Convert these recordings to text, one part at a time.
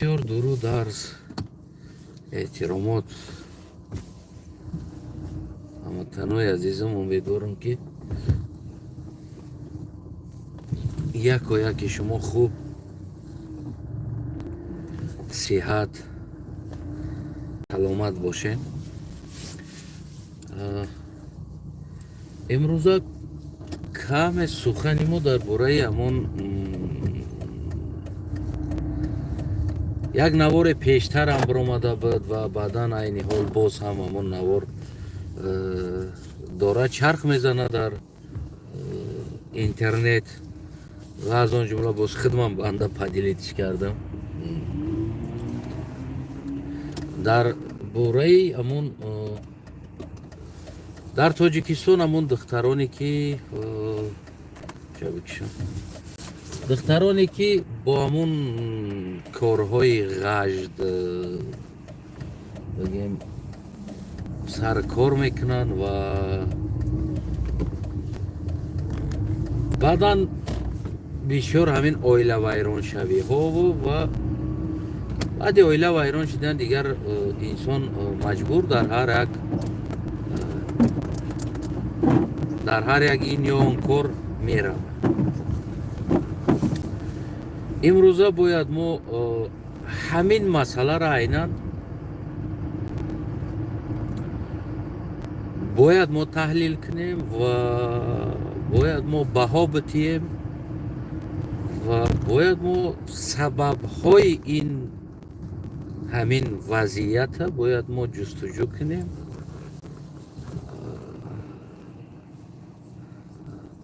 Бисёр дуруд, арз, эҳтиромот, ҳамватанои азизам. Умедворам, ки яко яки шумо хуб, сиҳат, саломат бошед. Имрӯза каме сухани мо дар бораи ҳамон як наворе пештарам баромада буд ва баъдан айни ҳол боз ҳам ҳамон навор дорад чарх мезанад дар интернет ва аз он ҷумла боз худман банда поделиться кардам дар бораи ҳамон дар Тоҷикистон ҳамон духтароне ки бикшам, духтароне ки бо ҳамон корҳои ғажд, бигем, саркор мекунанд ва баъдан бисёр ҳамин оила вайроншавиҳову ва баъди оила вайрон шудан дигар инсон маҷбур дар ҳар як ин ё он кор меравад. Имрӯза бояд мо ҳамин масъаларо айнан бояд мо таҳлил кунем ва бояд мо баҳо битиҳем ва бояд мо сабабҳои ин ҳамин вазъията бояд мо ҷустуҷӯ кунем.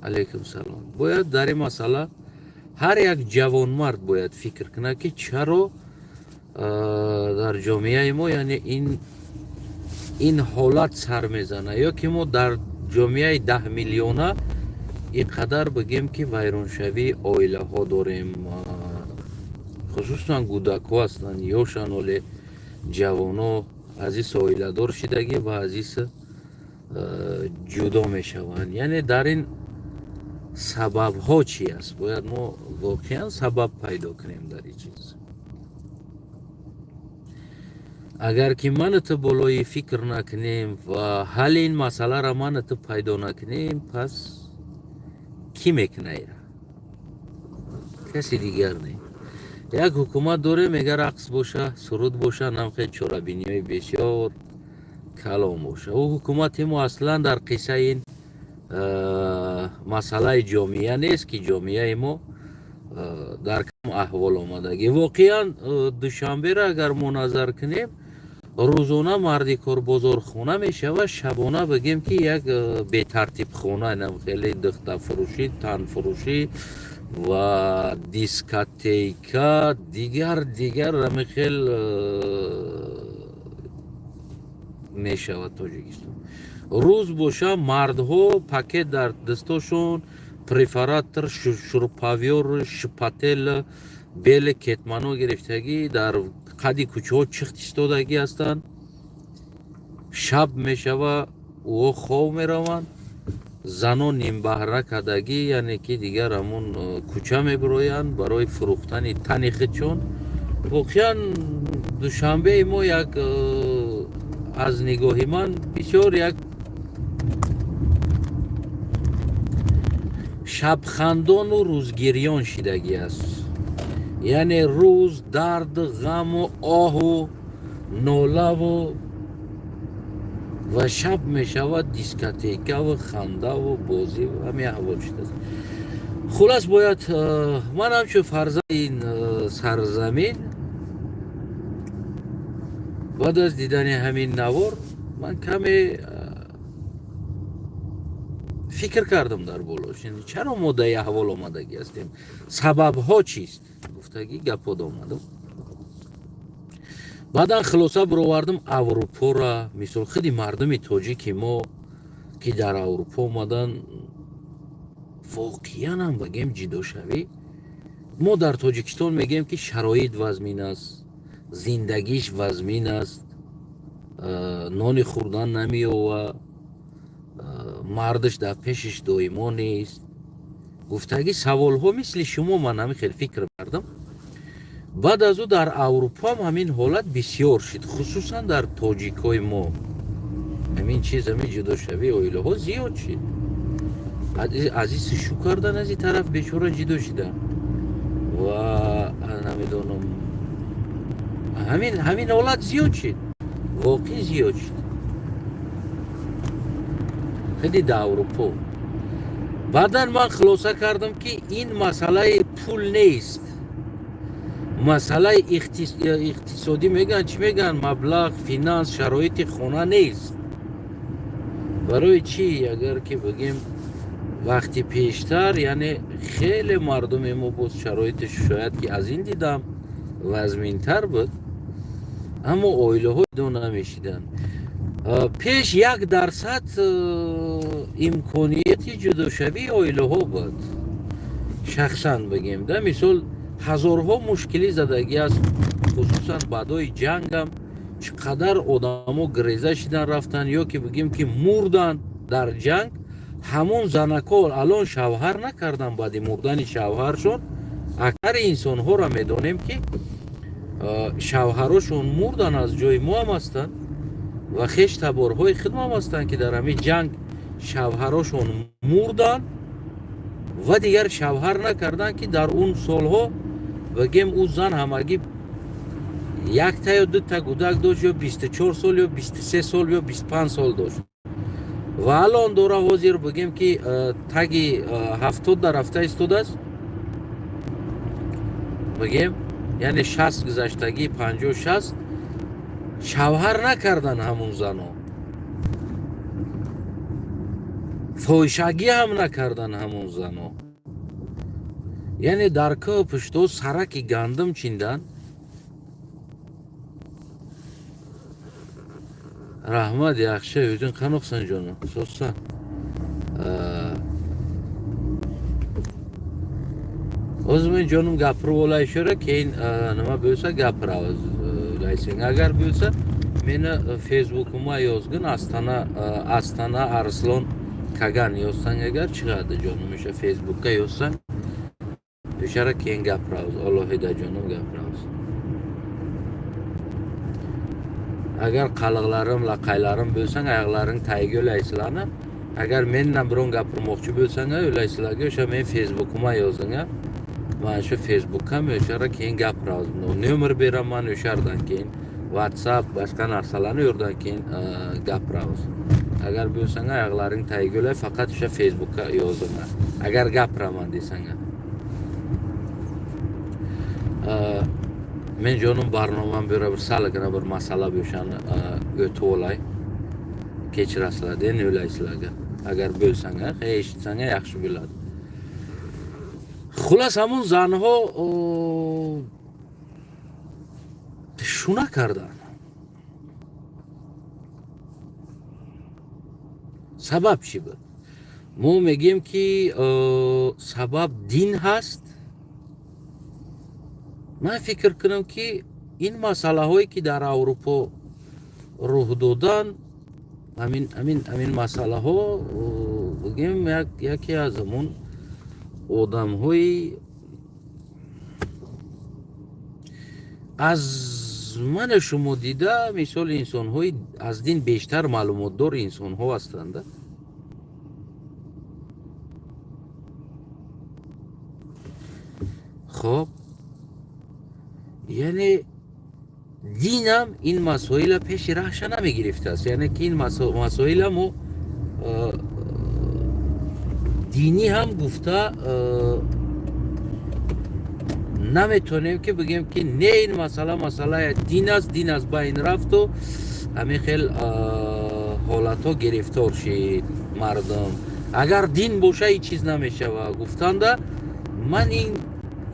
Алайкум салом. Бояд дар ин масъала ҳар як ҷавонмард бояд фикр кунад, ки чаро дар ҷомеаи мо, яъне ин ҳолат сар мезанад ё ки мо дар ҷомеаи 10 миллиона ин қадар, бигем, ки вайроншавии оилаҳо дорем, хусусан кӯдакҳо ҳастанд, ёшан, оле ҷавоно азиз оиладор шидагӣ ва азиз ҷудо мешаванд. Яъне дар ин сабабҳо чи аст? Бояд мо воқеан сабаб пайдо кунем дар ин чиз. Агар ки ману ту болои фикр накунем ва ҳалли ин масъаларо ману ту пайдо накунем, пас кӣ мекуна ира? Каси дигар не. Як ҳукумат дорем, мега рақс боша, суруд боша, намхел чорабиниҳои бисёр калон боша. Ӯ ҳукумати мо аслан дар қиссаи ин масъалаи ҷомеа нест, ки ҷомеаи мо дар кам аҳвол омадагӣ. Воқеан, Душанберо агар мо назар кунем, рӯзона марди корбозорхона мешавад, шабона, бигем, ки як бетартибхона, хеле духтафурӯшӣ, танфурӯшӣ ва дискотека, дигар дигар ҳами хел мешавад. Тоҷикистон рӯз боша, мардҳо пакет дар дастошон, препаратор, шуруповёр, шпатель, бели кетмано гирифтагӣ дар қади кӯчаҳо чихт истодагӣ ҳастанд. Шаб мешава, ӯҳо хов мераванд, занон нимбаҳра кардагӣ, яъне ки дигар ҳамон кӯча мебироянд барои фурӯхтани тани худшон. Воқеан, Душанбеи мо як аз нигоҳи ман бисёр як шабхандону рӯзгирён шидагӣ аст. Яъне рӯз дард, ғаму оҳу нолаву ва шаб мешавад дискотекаву хандаву бозиву ҳамин аҳвол шудааст. Хулас, бояд ман ҳамчун фарзанди ин сарзамин баъд аз дидани ҳамин навор ман каме фикр кардам дар болош, чаро мо дар аҳвол омадагӣ ҳастем, сабабҳо чист, гуфтагӣ гапҳо омадам. Баъдан хулоса баровардам: Аврупора мисол, худи мардуми тоҷики мо, ки дар Аврупо омадан, воқеанам, бигем, ҷудошавӣ. Мо дар Тоҷикистон мегӯем, ки шароит вазмин аст, зиндагиш вазмин аст, нони хӯрдан намеёва, мардаш дар пешиш доимо нест, гуфтагӣ саволҳо. Мисли шумо ман ҳамин хел фикр кардам. Баъд аз ӯ дар Аврупоам ҳамин ҳолат бисёр шид, хусусан дар тоҷикҳои мо. Ҳамин чиз, ҳамин ҷудошавии оилаҳо зиёд шид. Азиз шу кардан, аз ин тараф бечора ҷудо шидан ва намедонам, ҳамин ҳолат зиёд шид, воқеъ зиёд шид хеле дар Аврупо. Баъдан ман хулоса кардам, ки ин масъалаи пул нест, масъалаи иқтисодӣ мегӯянд, чӣ мегӯянд, маблағ, финанс, шароити хона нест. Барои чӣ? Агар ки бигем, вақти пештар, яъне хеле мардуми мо боз шароиташ шояд ки аз ин дидам вазминтар буд, аммо оилаҳо ҷудо намешиданд. Пеш 1% имконияти ҷудошавии оилаҳо буд. Шахсан бигем да, мисол, ҳазорҳо мушкилӣ задагӣ аст, хусусан баъдои ҷангам чӣ қадар одамо гиреза шидан рафтан ё ки бигем ки мурдан дар ҷанг. Ҳамон занакҳо алон шавҳар накардан баъди мурдани шавҳаршон. Аксари инсонҳоро медонем, ки шавҳарошон мурдан, аз ҷои мо ҳам ҳастанд ва хеш таборҳои худмам ҳастанд, ки дар ҳамин ҷанг шавҳарошон мурданд ва дигар шавҳар накарданд, ки дар он солҳо бигем, ӯ зан ҳамагӣ якта ё дута гудак дошт, ё 24 сол, ё 23 сол, ё 25 сол дошт ва алон дора. Ҳозир бигем ки таги 70 дар рафта истодааст, бигем, яъне 60 гузаштагӣ, 50-60, шавҳар накардан. Ҳамун зано фоҳишагӣ ҳам накардан. Ҳамун зано, яъне, дар кӯҳ пушто сараки гандум чиндан. Раҳмат, яхши, o'zing qanoqsan, jonim, sog'san? O'zi men, jonim, gapirib olay shu, keyin nima bo'lsa gapiramiz. Ulaysang, agar bo'lsa, meni Facebookimga yozgin. Astana Arslon Kagan yozsang agar, chiqadi, jonim. O'sha Facebookka yozsang, o'shara keyin gapiramiz alohida, jonim, gapiramiz. Agar qaliqlarim, laqaylarim bo'lsang, oyoqlaring tagiga ulaysizlarni. Agar mendan biron gapirmoqchi bo'lsang, ulaysizlarga o'sha men Facebookimga yozing. Mana shu Facebookka o'shara keyin gapiramiz. Nomer beraman o'shardan keyin, WhatsApp, boshqa narsalarni u yerdan keyin gapiramiz. Agar bo'lsang, oyoqlaring tagiga ulay, faqat o'sha Facebookka yozing agar gapiraman desang. Men, jonim, barnomam bera bir salgina bir masala o'shani o'tib olay, kechirasizlar endi o'laysizlarga. Agar bo'lsang, eshitsang, yaxshi bo'ladi. Xullas, ҳамун занҳо шу накарданд. Сабаб чӣ буд? Мо мегӯем, ки сабаб дин ҳаст. Ман фикр кунам, ки ин масъалаҳое ки дар Аврупо рӯҳ додан, ҳамин масъалаҳо, бигем, яке аз ҳамун одамҳои аз мана шумо дида, мисоли, инсонҳои аз дин бештар маълумотдор инсонҳо ҳастанд. Хоб, яъне динам ин масоила пеши раҳша намегирифтааст, яъне ки ин масоила мо динӣ ҳам гуфта наметонем, ки бигем, ки не, ин масъала масъалаи дин аст, дин аз байн рафту ҳамин хел ҳолатҳо гирифтор шид мардум. Агар дин боша, ҳеҷ чиз намешава гуфтанда, ман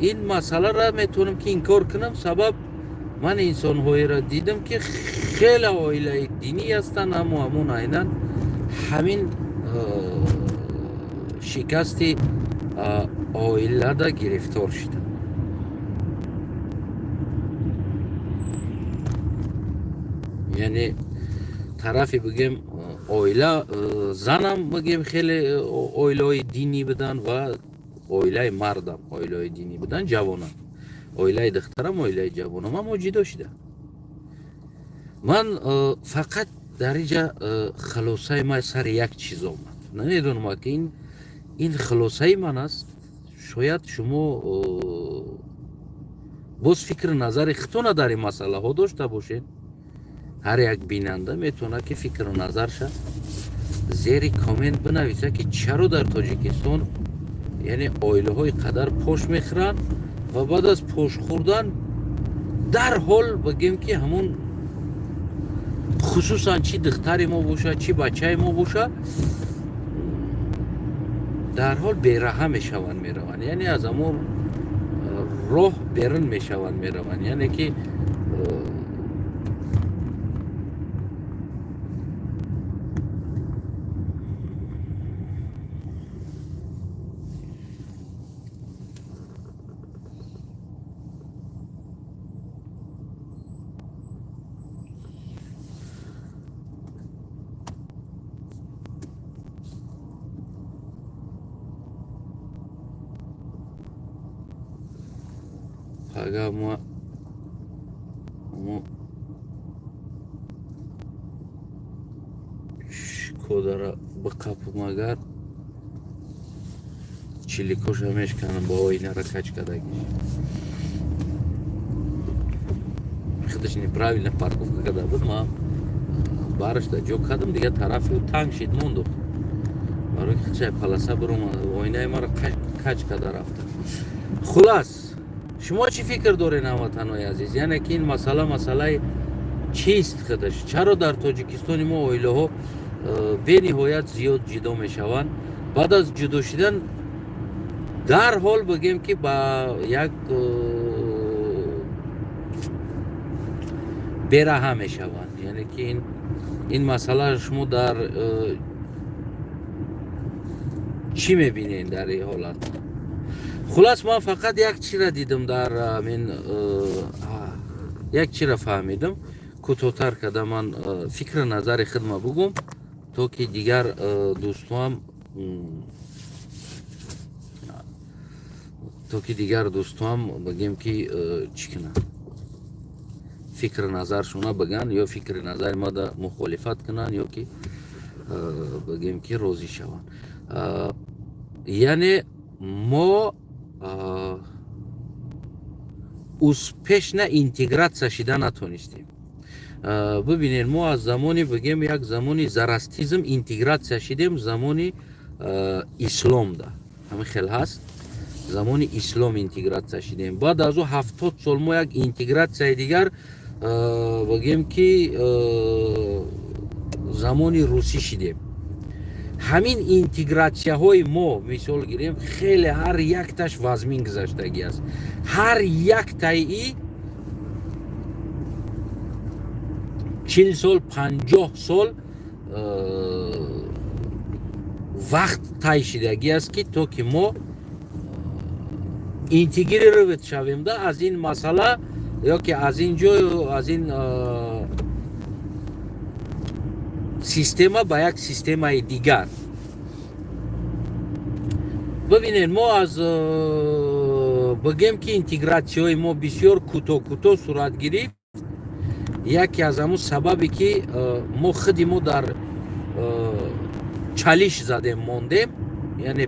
ин масъаларо метавонам ки инкор кунам. Сабаб, ман инсонҳоеро дидам, ки хеле оилаи динӣ ҳастанд, аммо ҳамун айнан ҳамин шикасти оилада гирифтор шиданд. Яъне тарафи, бигем, оила, занам, бигем, хеле оилаҳои динӣ буданд ва оилаи мардам оилаҳои динӣ буданд, ҷавонам. Оилаи духтарам, оилаи ҷавонам, аммо ҷидо шида. Ман фақат дар инҷа хулосаи ман сари як чиз омад. Намедонам, ки ин хулосаи ман аст, шояд шумо боз фикри назари худтона дар ин масъалаҳо дошта бошед. Ҳар як бинанда метавонад, ки фикру назарша зери коммент бинависа, ки чаро дар Тоҷикистон, яъне, оилаҳои қадар пош мехӯранд ва баъд аз пош хӯрдан дарҳол, бигем, ки ҳамун, хусусан чӣ духтари мо бошад, чӣ бачаи мо бошад, дарҳол бераҳа мешаванд, мераванд, яъне аз ҳамон роҳ берун мешаванд, мераванд, яъне ки пага мо Шкодара биқапум, агар чиликоша мешканам, ба оинара кач кардагиш. Худаш неправильно парковка карда буд. Ма барашда ҷо кардам, дигар тарафи танг шид, монду, барои худшай полоса биромад, оинаи маро кач карда рафта. Хулас, шумо чӣ фикр доред, ҳамватанои азиз? Яъне ки ин масъала масъалаи чист худаш? Чаро дар Тоҷикистони мо оилаҳо бениҳоят зиёд ҷудо мешаванд, баъд аз ҷудо шудан дарҳол, бигем, ки ба як бераҳа мешаванд? Яъне ки ин масъала шумо дар чӣ мебинед дар ин ҳолат? Хулас, ман фақат як чира дидам дар мин, як чира фаҳмидам. Кӯтоҳтар карда ман фикри назари худма бугум, то ки дигар дӯстоам бигем, ки чӣ кунанд, фикри назаршона биган ё фикри назари мада мухолифат кунанд, ё ки, бигем, ки розӣ шаванд. Яъне мо успешно интегратсия шида натонистем. Бибинед, мо аз замони, бигем, як замони зороастризм интегратсия шидем, замони исломда ҳамин хел ҳаст, замони ислом интегратсия шидем. Баъд аз ӯ 70 сол мо як интегратсияи дигар, бигем, ки замони русӣ шидем. Ҳамин интегратсияҳои мо, мисол гирем, хеле ҳар якташ вазмин гузаштагӣ аст. Ҳар яктаи 40 сол, 50 сол вақт тай шидагӣ аст, ки то ки мо интегрировать шавем да аз ин масъала ё ки аз ин ҷо, аз ин система ба як системаи дигар. Бибинед, мо аз, бигем, ки интегратсияҳои мо бисёр кӯтоҳ кӯтоҳ сурат гирифт. Яке аз ҳамун сабабе, ки мо худи мо дар чалиш задем, мондем, яъне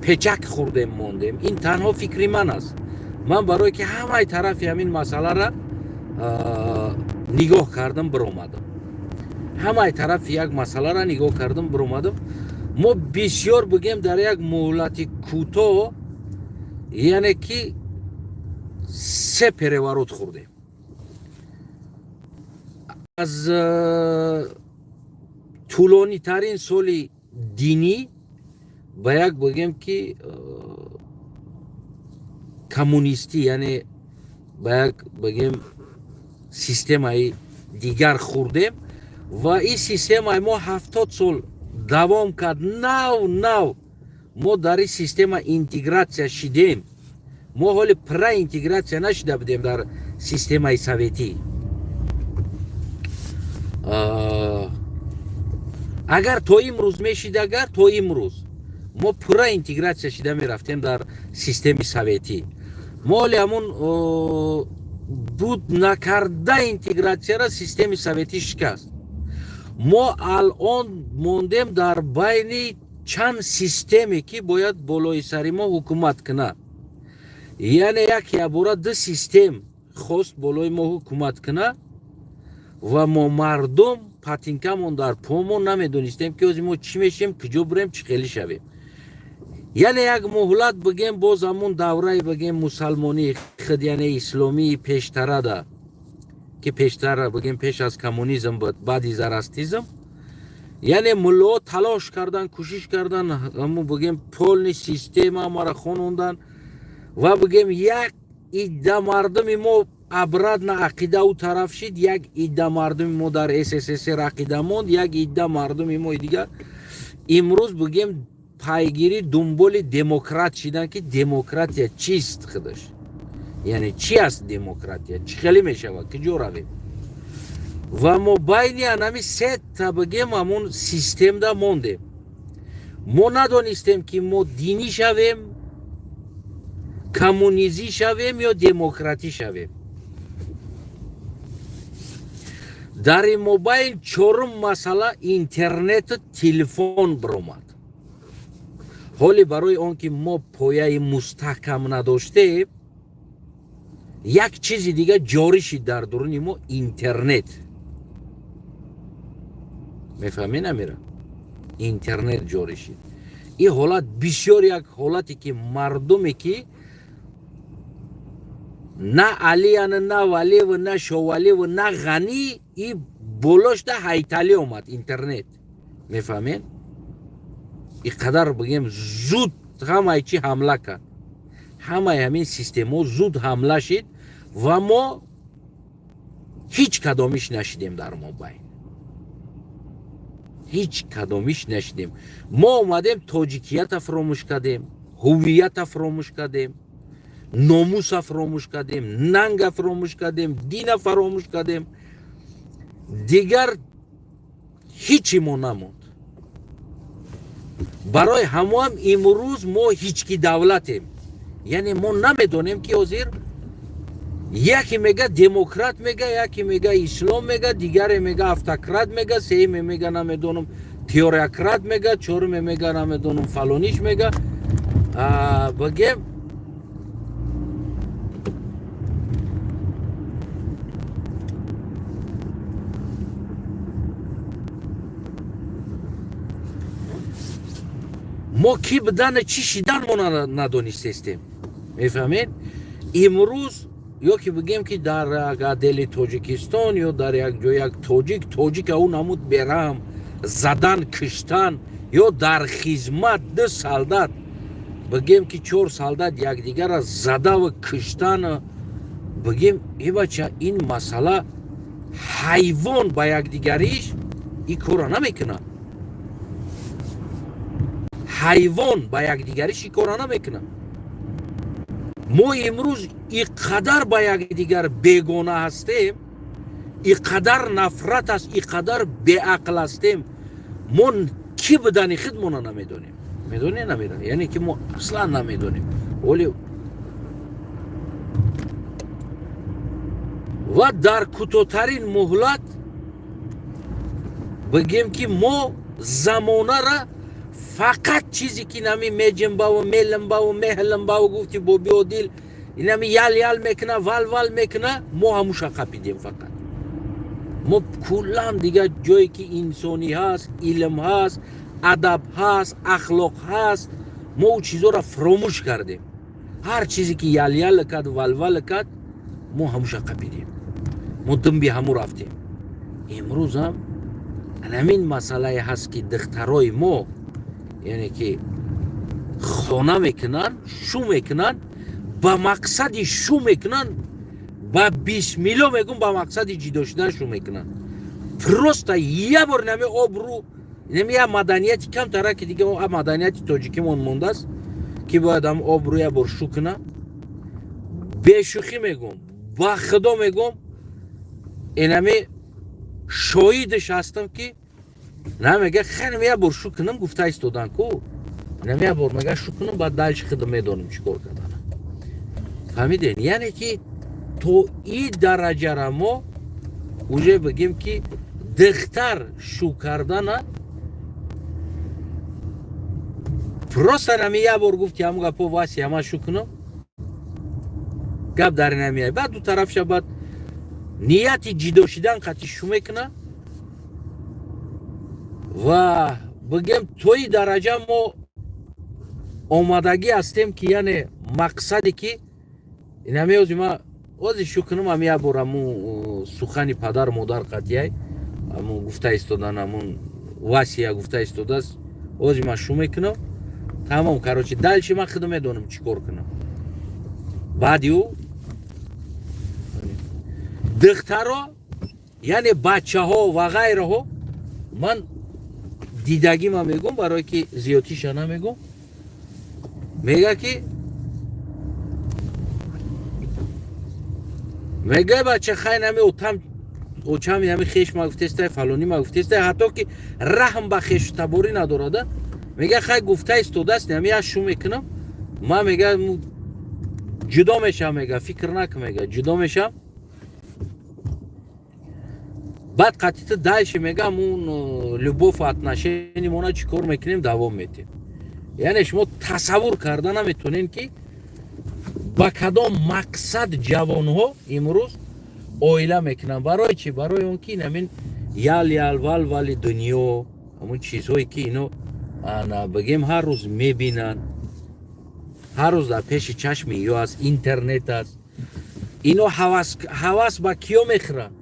печак хӯрдем, мондем. Ин танҳо фикри ман аст. Ман барое ки ҳамаи тарафи ҳамин масъалара нигоҳ кардам, биромадам, ҳамаи тарафи як масъалара нигоҳ кардам, биромадам. Мо бисёр, бигем, дар як муҳлати кӯтоҳ, яъне ки се переворот хӯрдем. Аз тӯлонитарин соли динӣ ба як, бигем, ки коммунистӣ, яъне ба як, бигем, системаи дигар хӯрдем ва ин системаи мо 70 сол давом кард. Нав нав мо дар ин система интегратсия шидем. Мо ҳоли пурра интегратсия нашида будем дар системаи советӣ. Агар то имрӯз мешид, агар то имрӯз мо пурра интегратсия шида мерафтем дар системи советӣ. Мо ҳоли ҳамун буд накарда интегратсияра системаи советӣ шикаст. Мо алон мондем дар байни чанд системе, ки бояд болои сари мо ҳукумат кунад. Яъне як ябора ду систем хост болои мо ҳукумат кунад ва мо мардум патинкамон дар помон, намедонистем, ки ҳозир мо чӣ мешем, куҷо бурем, чӣ хелӣ шавем. Яъне як муҳлат, бигем, боз ҳамун давраи, бигем, мусалмонии худ, яъне исломии пештарада, ки пештара, бигем, пеш аз коммунизм буд, баъди зарастизм, яъне муллоҳо талош кардан, кӯшиш кардан, ҳамун, бигем, полный система мара хонондан ва, бигем, як идда мардуми мо обратно ақида ӯ тараф шид, як идда мардуми мо дар СССР ақида монд, як идда мардуми мои дигар имрӯз, бигем, пайгирӣ дунболи демократ шидан, ки демократия чист худаш, яъне чи аст демократия, чӣ хеле мешавад, куҷо равем. Ва мо байни анами сета, бигем, ҳамун системда мондем. Мо надонистем, ки мо динӣ шавем, коммунизӣ шавем ё демократӣ шавем. Дар ин мобайн чорум масъала интернету телефон биромад. Ҳоле барои он ки мо пояи мустаҳкам надоштем, як чизи дига ҷорӣ шид дар дуруни мо: интернет. Мефаҳмӣ, намира? Интернет ҷорӣ шид. Ин ҳолат бисёр як ҳолате, ки мардуме, ки на алияна, на валиву, на шоваливу, на ғанӣ, и болошда ҳайталӣ омад интернет. Мефаҳмед? И қадар, бигем, зуд ҳамаи чи ҳамла кард, ҳамаи ҳамин системаҳо зуд ҳамла шид ва мо ҳеҷ кадомиш нашидем. Дар мобайн ҳеҷ кадомиш нашидем. Мо омадем, тоҷикията фуромӯш кардем, ҳуввията фуромӯш кардем, номуса фуромӯш кардем, нанга фуромӯш кардем, дина фаромӯш кардем. Дигар ҳичи мо намонд. Барои ҳамоам имрӯз мо ҳеҷ ки давлатем, яъне мо намедонем, ки ҳозир яке мега демократ мега, яке мега ислом мега, дигаре мега автократ мега, сеюме мега, намедонам, теориократ мега, чоруме мега, намедонам, фалониш мега. Бигем, мо кӣ будана, чӣ шидан мо надонистестем. Мефаҳмед? Имрӯз ё ки бигем, ки дар як отдели Тоҷикистон ё дар як ҷо як тоҷик тоҷика ӯ намуд бераҳм задан, киштан, ё дар хизмат ду солдат, бигем, ки чор солдат якдигара задаву киштан, бигем, э бача, ин масъала ҳайвон ба якдигариш ин корро намекунад, ҳайвон ба якдигариш ин корро намекунад. Мо имрӯз и қадар ба якдигар бегона ҳастем, и қадар нафрат аст, и қадар беақл ҳастем, мо кӣ будани худмона намедонем. Медонем, намедонем, яъне ки мо аслан намедонем. Оле ва дар кӯтоҳтарин муҳлат, бигем, ки мо замонара фақат чизе ки нами меҷимбаву мелимбаву меҳлимбаву гуфти Боби Одил, инами ял ял мекуна, вал вал мекуна, мо ҳамуша қапидем. Фақат мо куллан дигар ҷое ки инсонӣ ҳаст, илм ҳаст, адаб ҳаст, ахлоқ ҳаст, мо ӯ чизоро фуромӯш кардем. Ҳар чизе ки ял-ял кард, валвал кард, мо ҳамуша қапидем, мо димби ҳаму рафтем. Имрӯзам ҳамин масъалае ҳаст, ки духтарои мо, яъне ки хона мекунанд, шу мекунанд, ба мақсади шу мекунанд, ба бисмилло мегӯм, ба мақсади ҷидо шудан шу мекунанд. Просто я бор нами обрӯ, нами я маданияти камтара, ки дига маданияти тоҷикимон мондааст, ки бояд ҳам обрӯ я бор шу куна. Бешӯхӣ мегӯм, ба худо мегӯм, инами шоҳидаш ҳастам, ки намега, хеле я бор шу кунам гуфта истодан ку, нами я бор мега шу кунам, баъд дальше худам медонам чӣ кор кардана. Фаҳмидем, яъне ки то и дараҷара мо уже бигем, ки духтар шу кардана просто нами як бор гуфт, ки ҳамун гапо васи ҳама шу кунам, гап дар намеяй. Баъд ду тарафша баъд нияти ҷидо шидан қатъи шу мекуна. Ва бигем, то и дараҷа мо омадагӣ ҳастем, ки яъне мақсаде ки инамеози ма ози шу кунам, ам як бор амун сухани падару модар қатъияй, амун гуфта истодан, амун васия гуфта истодааст, ози ман шу мекунам, тамом. Короче, дальше ман худам медонам, чӣ кор кунам. Баъди ӯ духтаро, яъне бачаҳо ва ғайраҳо, ман дидагима мегӯм, барое ки зиёдтиша намегӯм. Мега ки, мега: «Бача, хай, нами отам, очами, ами хеш ма гуфтестай, фалонӣ ма гуфтестай». Ҳатто ки раҳм ба хешу таборӣ надорада. Мега: «Хай, гуфта истодааст, ами я шу мекунам ма». Мега: «Ҷудо мешавам». Мега: «Фикр накун», мега, «ҷудо мешавам, баъд қатита дальше», мега, «амун любовь, отношение мона чӣ кор мекунем, давом метем». Яъне шумо тасаввур карда наметонем, ки ба кадом мақсад ҷавонҳо имрӯз оила мекунанд. Барои чӣ? Барои он ки инамин ял ял вал вали дунё, ҳамун чизҳое ки ино, бигем, ҳар рӯз мебинанд, ҳар рӯз дар пеши чашми ё аст, интернет аст, ино ҳавас ба киё мехӯранд?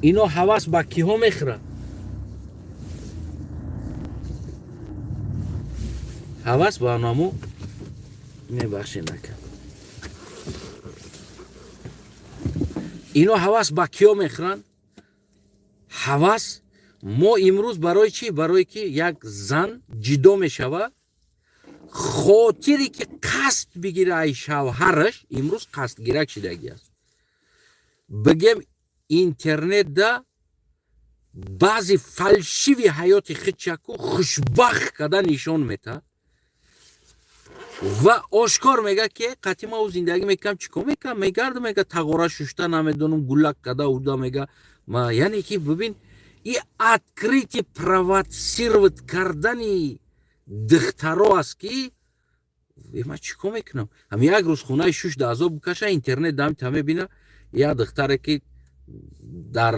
Ино ҳавас ба киҳо мехӯранд? Ҳавас ба наму, мебахшед, накард. Ино ҳавас ба киё мехӯранд? Ҳавас мо имрӯз барои чӣ? Барое ки як зан ҷидо мешава, хотире ки қасд бигира ай шавҳараш, имрӯз қасдгирак шидагӣ аст. Бигем, интернетда баъзе фальшивый ҳаёти худчаку хушбахт карда нишон метаҳад ва ошкор мега, ки қатъи ма ӯ зиндагӣ мекунам, чӣ кор мекунам, мегардам, мега, тағора шушта намедонам, гулак када уда, мега ма. Яъне ки бибин, и открытый провоцировать кардани духтаро аст, ки ман чӣ кор мекунам. Ҳам як рӯз хонаи шуш да азоб бикаша, интернет дам та мебина як духтаре, ки дар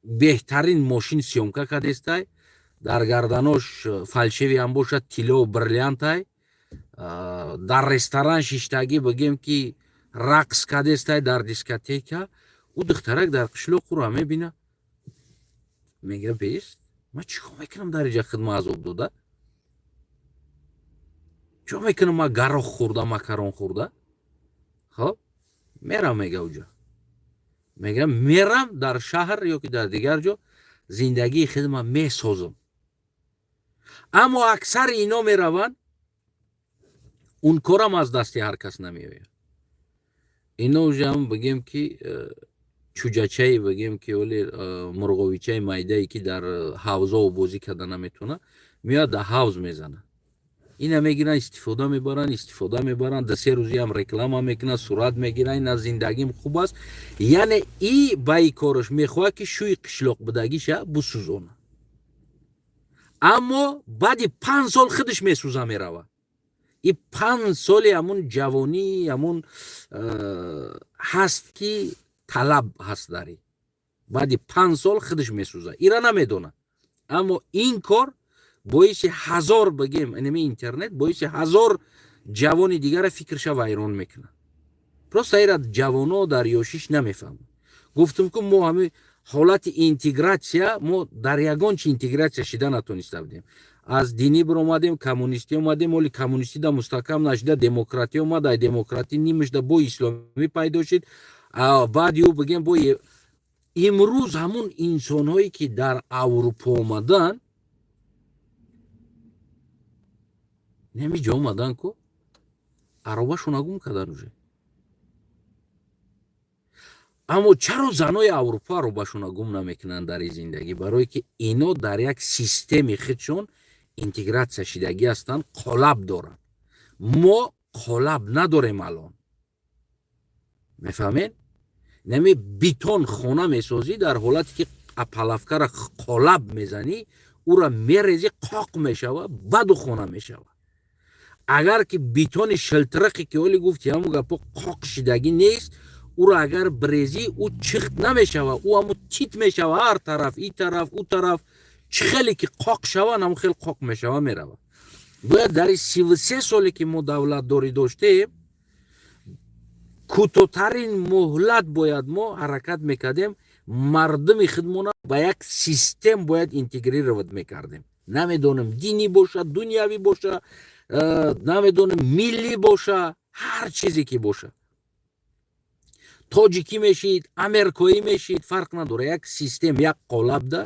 беҳтарин мошин съёмка кардестай, дар гарданош фальшивый ҳам бошад, тилло бриллиантай, дар ресторан шиштагӣ, бигем ки рақс кардестай дар дискотека. Ӯ духтарак дар қишлоқ ӯро мебина, мега: «Бест, ман чӣ кор мекунам дар иҷа, хидма азоб дода чӣ мекунам, ман гарох хӯрда, макарон хӯрда?» Хоб, мерам, мега, уҷа, мега, мерам дар шаҳр ё ки дар дигар ҷо зиндагии хидма месозам. Аммо аксари ино мераванд, он корам аз дасти ҳар кас намеояд. Ино ужам, бигем ки чӯҷачае, бигем ки оли мурғовичаи майдае, ки дар ҳавзо бозӣ карда наметавона, меояд дар ҳавз мезанад. Ина мегиранд, истифода мебаранд, истифода мебаранд, 2-3 рӯзиам реклама мекунанд, сурат мегиранд: «Ина, зиндагим хуб аст». Яъне и ба и кораш мехоҳад, ки шӯи қишлоқ будагиша бисӯзонад, аммо баъди 5 сол худаш месӯза меравад. И 5 соли ҳамун ҷавонӣ, ҳамун ҳаст, ки талаб ҳаст дари баъди 5 сол худаш месӯза, ира намедонад. Аммо ин кор боиси ҳазор, бигем, инами интернет боиси ҳазор ҷавони дигара фикрша вайрон мекунад. Просто ира ҷавоно дар ёшиш намефаҳмад. Гуфтум, ку мо ҳами ҳолати интегратсия, мо дар ягон чи интегратсия шида натониста будем. Аз динӣ биромадем, коммунистӣ омадем, оли коммунистӣ да мустаҳкам нашида, демократӣ омад, ай демократӣ нимашда бо исломӣ пайдо шид, баъди ӯ, бигем, бо имрӯз ҳамун инсонҳое, ки дар Аврупо омадан, нами ҷо омадан ку аробашона гум кардан уже. Аммо чаро занои Аврупо аробашона гум намекунанд дар ин зиндагӣ? Барое ки ино дар як системи худшон. Интегратсия шидагӣ ҳастанд, қолаб доранд. Мо қолаб надорем алон, мефаҳмед? Нами бетон хона месозӣ, дар ҳолате ки опалубкара қолаб мезанӣ, ура мерезӣ, қоқ мешава, баду хона мешава. Агар ки бетони шилтирақе ки оли гуфти, ҳамун гапо, қоқ шидагӣ нест, уро агар бирезӣ, ӯ чихт намешава, ӯ ҳамун тит мешава ҳар тараф, и тараф, ӯ тараф. Чӣ хеле ки қоқ шава, ҳамун хел қоқ мешава, мерава. Бояд дар 33 соле ки мо давлатдорӣ доштем, кӯтоҳтарин муҳлат бояд мо ҳаракат мекардем, мардуми худмона ба як систем бояд интегрировать мекардем. Намедонам, динӣ боша, дунявӣ боша, намедонам, миллӣ боша, ҳар чизе ки боша, тоҷикӣ мешид, америкоӣ мешид, фарқ надора, як систем, як қолабда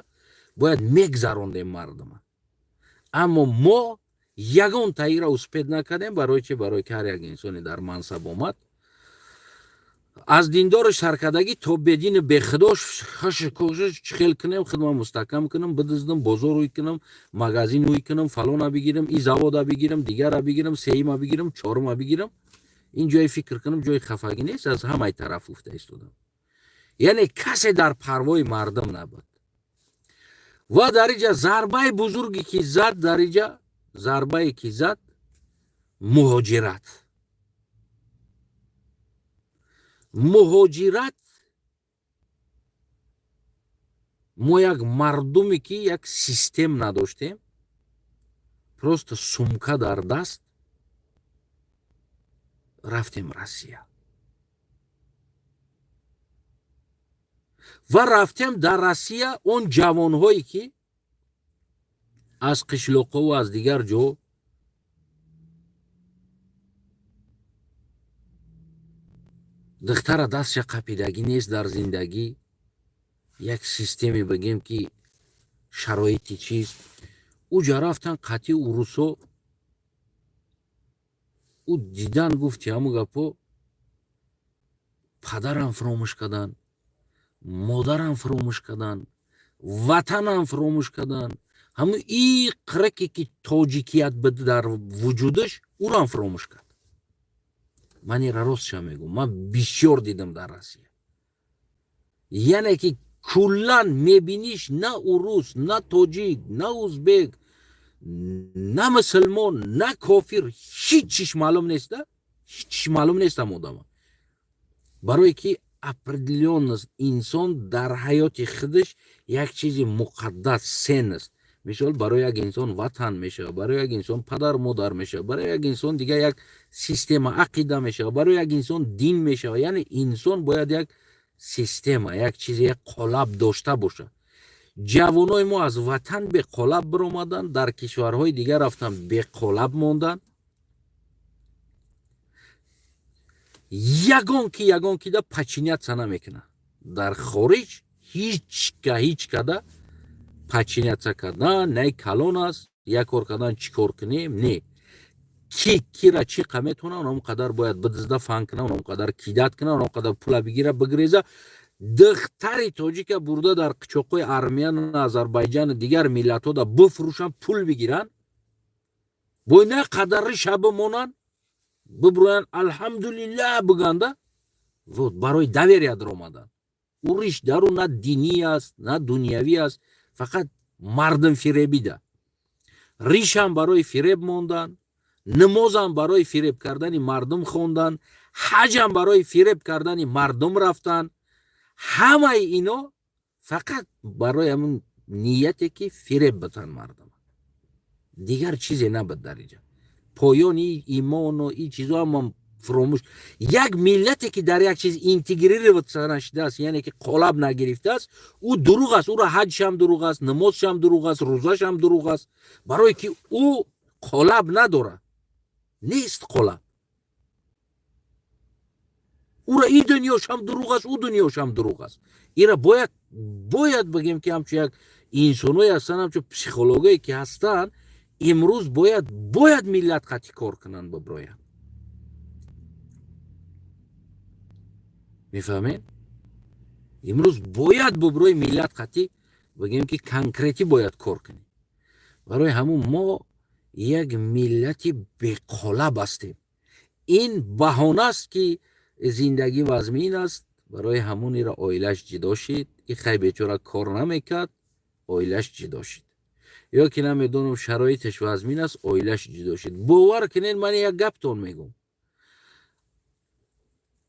бояд мегзарондем мардума. Аммо мо ягон таира успеть накардем. Барои чи? Барои ки ҳар як инсоне дар мансаб омад, аз диндору саркардагӣ то бедини бехудош, кӯшиш чӣ хел кунем, худма мустаҳкам кунам, бидиздам, бозор ӯй кунам, магазин ӯй кунам, фалона бигирам, и завода бигирам, дигара бигирам, сеюма бигирам, чорума бигирам. Ин ҷои фикр кунам, ҷои хафагӣ нест, аз ҳамаи тараф гуфта истодам. Яъне касе дар парвои мардум набуд. Ва дар иҷа зарбаи бузурге ки зад, дар иҷа зарбае ки зад, муҳоҷират. Муҳоҷират, мо як мардуме ки як систем надоштем, просто сумка дар даст рафтем Россия ва рафтем дар Россия. Он ҷавонҳое ки аз қишлоқову аз дигар ҷо духтара дастша қапидагӣ нест, дар зиндагӣ як системе, бигем ки шароити чиз, уҷа рафтан, қатъи урусо ӯ дидан, гуфти ҳамун гапо, падарам фуромӯш кардан, модарам фуромӯш кардан, ватанам фуромӯш кардан, ҳамун и қираке ки тоҷикият буд дар вуҷудаш, ӯрам фуромӯш кард. Ман ира ростша мегӯм, ман бисёр дидам дар Россия. Яъне ки куллан мебиниш, на урус, на тоҷик, на узбек, на мусулмон, на кофир, ҳеҷ чиш маълум неста, ҳеҷ чиш маълум нест ам одама. Барое ки определённость инсон дар ҳаёти худаш як чизи муқаддас ценность. Мисол, барои як инсон ватан мешавад, барои як инсон падар модар мешавад, барои як инсон дигар як система ақида мешавад, барои як инсон дин мешавад. Яъне инсон бояд як система, як чизе, як қолаб дошта бошад. Ҷавонои мо аз ватан беқолаб биромаданд, дар кишварҳои дигар рафтан, беқолаб монданд. Ягон ки ягон кида подчиняться намекунад дар хориҷ, ҳичка ҳеҷ када подчиняться кардан не, калон аст, як кор кардан, чӣ кор кунем, не, ки кира чӣ қа метавона, он қадар бояд бидизда, фан кунад, он қадар кидать кунад, он қадар пула бигира, бигреза. Духтари тоҷика бурда дар қичоқҳои армияну Азарбайҷану дигар миллатҳода бифурӯшанд, пул бигиранд, бо на қадар риша бимонанд, бибурӯянд, алҳамдулиллаҳ биганда. Вот барои доверия даромадан. Ӯ риш дару на динӣ аст, на дунявӣ аст, фақат мардумфиребида. Ришам барои фиреб мондан, намозам барои фиреб кардани мардум хондан, ҳаҷам барои фиреб кардани мардум рафтан. Ҳамаи ино фақат барои ҳамун нияте ки фиреб битан мардум, дигар чизе набуд дар инҷа. Поёни имону и чизо ҳама фуромӯш. Як миллате ки дар як чиз интегрироваться нашудааст, яъне ки қолаб нагирифтааст, ӯ дурӯғ аст. Ӯро ҳаҷшам дурӯғ аст, намозшам дурӯғ аст, рӯзашам дурӯғ аст, барое ки ӯ қолаб надорад, нест қолаб. Ӯра и дунёшам дурӯғ аст, ӯ дунёшам дурӯғ аст. Ира бояд бигем ки ҳамчун як инсоное ҳастанд, ҳамчун психологое ки ҳастанд, имрӯз бояд миллат қатъи кор кунанд, биброянд. Мефаҳмед? Имрӯз бояд биброи миллат қатъи, бигем ки конкретӣ бояд кор кунем. Барои ҳамун мо як миллати беқолаб ҳастем. Ин баҳона аст, ки зиндагӣ вазмин аст, барои ҳамун ира оилаш ҷидо шид. И хай бечора кор намекард, оилаш ҷидо шид. Ё ки намедонам, шароиташ вазмин аст, оилаш ҷидо шид. Бовар кунед, ман як гаптон мегӯм: